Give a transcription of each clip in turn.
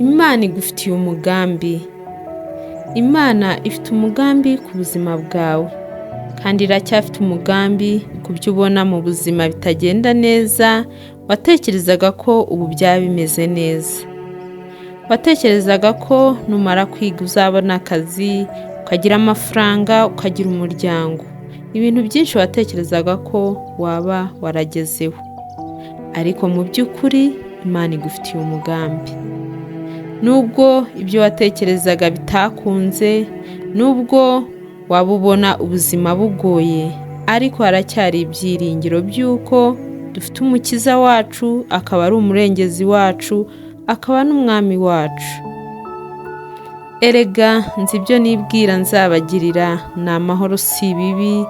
Imana igufitiye umugambi. Imana ifite umugambi ku buzima bwawe, kandi iracyafite umugambi ku byo ubona mu buzima bitagenda neza, watekerezaga ko ubu byaba bimeze neza. Watekerezaga ko numara kwiga uzabona akazi, ukagira amafaranga, ukagira umuryango. Ibintu byinshi watekerezaga ko waba waragezeho. Ariko mu by'ukuri Imana igufitiye umugambi. Nubwo ibyo watekerezaga bitakunze, nubwo waba ubona ubuzima bugoye, ariko haracyari ibyiringiro by'uko dufite Umukiza wacu, akaba ari umurengezi wacu, akaba n'umwami wacu. Erega nzi ibyo nibwira nzabagirira, ni amahoro si ibibi,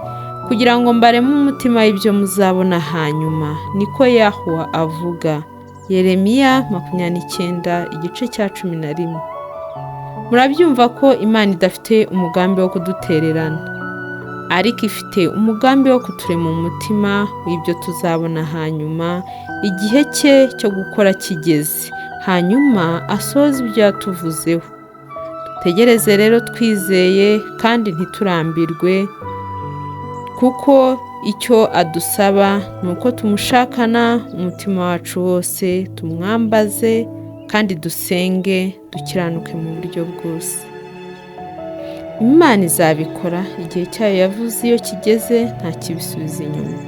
kugira ngo mbareme umutima w'ibyo muzabona hanyuma, niko Yahuwa avuga. Yeremiya 29 igice cya 11. Murabyumva ko Imana idafite umugambi wo kudutererana, ariko ifite umugambi wo kuturema umutima w'ibyo tuzabona hanyuma, igihe cye cyo gukora kigeze, hanyuma asohoze ibyo yatuvuzeho. Dutegereze rero twizeye kandi ntiturambirwe, kuko icyo adusaba ni uko tumushakana umutima wacu wose, tumwambaze kandi dusenge, dukiranuke mu buryo bwose. Imana izabikora, igihe cyayo yavuze iyo kigeze nta kibisubiza inyuma.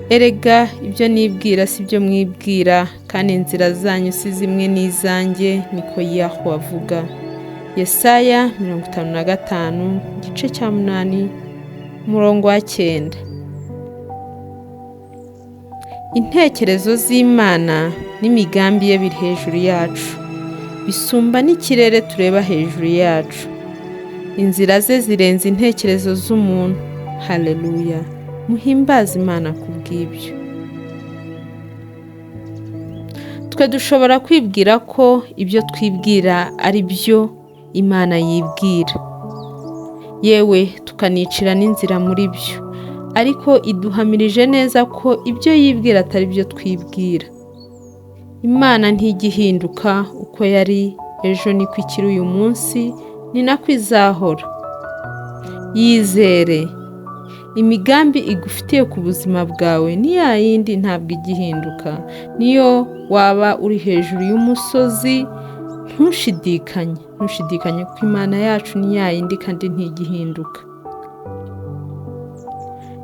Erega ibyo nibwira si byo mwibwira, kandi inzira zanyu si zimwe n'izanjye, niko Yahuwa avuga. Yesaya 55 igice cya 8 umurongo wa 9. Intekerezo z'Imana n'imigambi ye biri hejuru yacu, bisumba n'ikirere tureba hejuru yacu. Inzira ze zirenze intekerezo z'umuntu. Haleluya! Muhimbaze Imana kubw'ibyo. Twe dushobora kwibwira ko ibyo twibwira ari byo Imana yibwira, yewe tukanicira n'inzira muri byo, ariko iduhamirije neza ko ibyo yibwira atari byo twibwira. Imana ntijya ihinduka, uko yari ejo niko ikiri uyu munsi, ni nako izahora. Yizere, imigambi igufitiye ku buzima bwawe ni ya yindi, ntabwo ijya ihinduka. Niyo waba uri hejuru y'umusozi, ntushidikanye, ntushidikanye kuko Imana yacu ni ya yindi kandi ntijya ihinduka.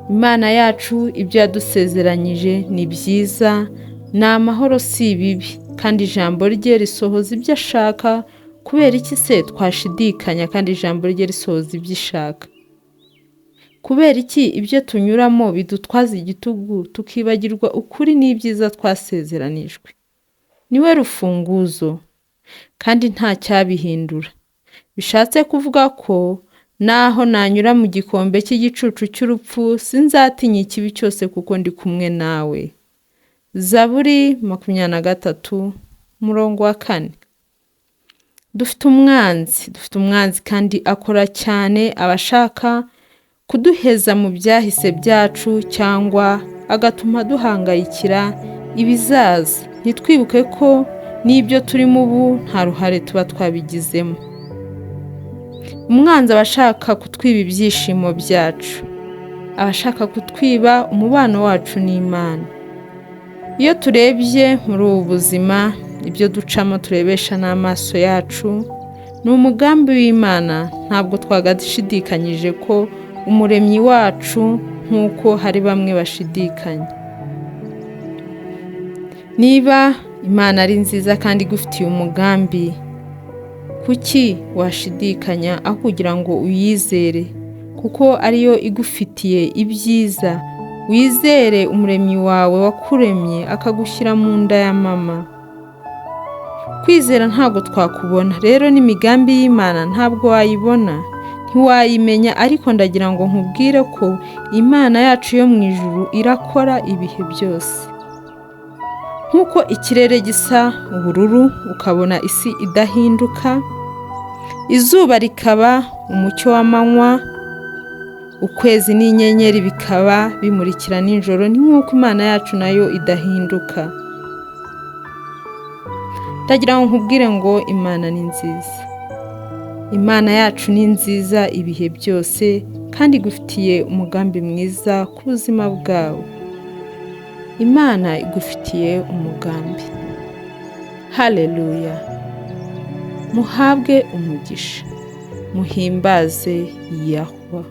Imana yacu ibyo yadusezeranyije ni byiza, ni amahoro si ibibi, kandi ijambo rye risohoza ibyo ashaka. Kubera iki se twashidikanya kandi ijambo rye risohoza ibyo ishaka? Kubera iki ibyo tunyuramo bidutwaza igitugu, tukibagirwa ukuri n'ibyiza twasezeranijwe? Niwe rufunguzo, kandi nta cyabihindura. Bishatse kuvuga ko naho nanyura mu gikombe cy'igicucu cy'urupfu, sinzatinya ikibi cyose kuko ndi kumwe nawe. Zaburi 23 umurongo wa 4. Dufite umwanzi, dufite umwanzi kandi akora cyane, abashaka kuduheza mu byahise byacu cyangwa agatuma duhangayikira ibizaza. Ntitwibuke ko n'ibyo turimo ubu nta ruhare tuba twabigizemo. Umwanzi aba ashaka kutwiba ibyishimo byacu, aba ashaka kutwiba umubano wacu n'Imana. Iyo turebye muri ubu buzima, ibyo ducamo turebesha n'amaso yacu, ni umugambi w'Imana. Ntabwo twagashidikanyije ko umuremyi wacu, nk'uko hari bamwe bashidikanya. Niba Imana ari nziza kandi igufitiye umugambi, kuki washidikanya aho kugira ngo uyizere? Kuko ariyo igufitiye ibyiza. Wizere umuremyi wawe wakuremye akagushyira mu nda ya mama. Kwizera ntabwo twakubona, rero n'imigambi y'Imana ntabwo wayibona, ntiwayimenya, ariko ndagira ngo nkubwire ko Imana yacu yo mu ijuru irakora ibihe byose. Nk'uko ikirere gisa ubururu ukabona isi idahinduka, izuba rikaba umucyo w'amanywa, ukwezi n'inyenyeri bikaba bimurikira nijoro, ni nk'uko Imana yacu nayo idahinduka. Ndagira ngo nkubwire ngo Imana ni nziza. Imana yacu ni nziza ibihe byose kandi igufitiye umugambi mwiza ku buzima bwawe. Imana igufitiye umugambi. Haleluya! Muhabwe umugisha, muhimbaze Yahwa.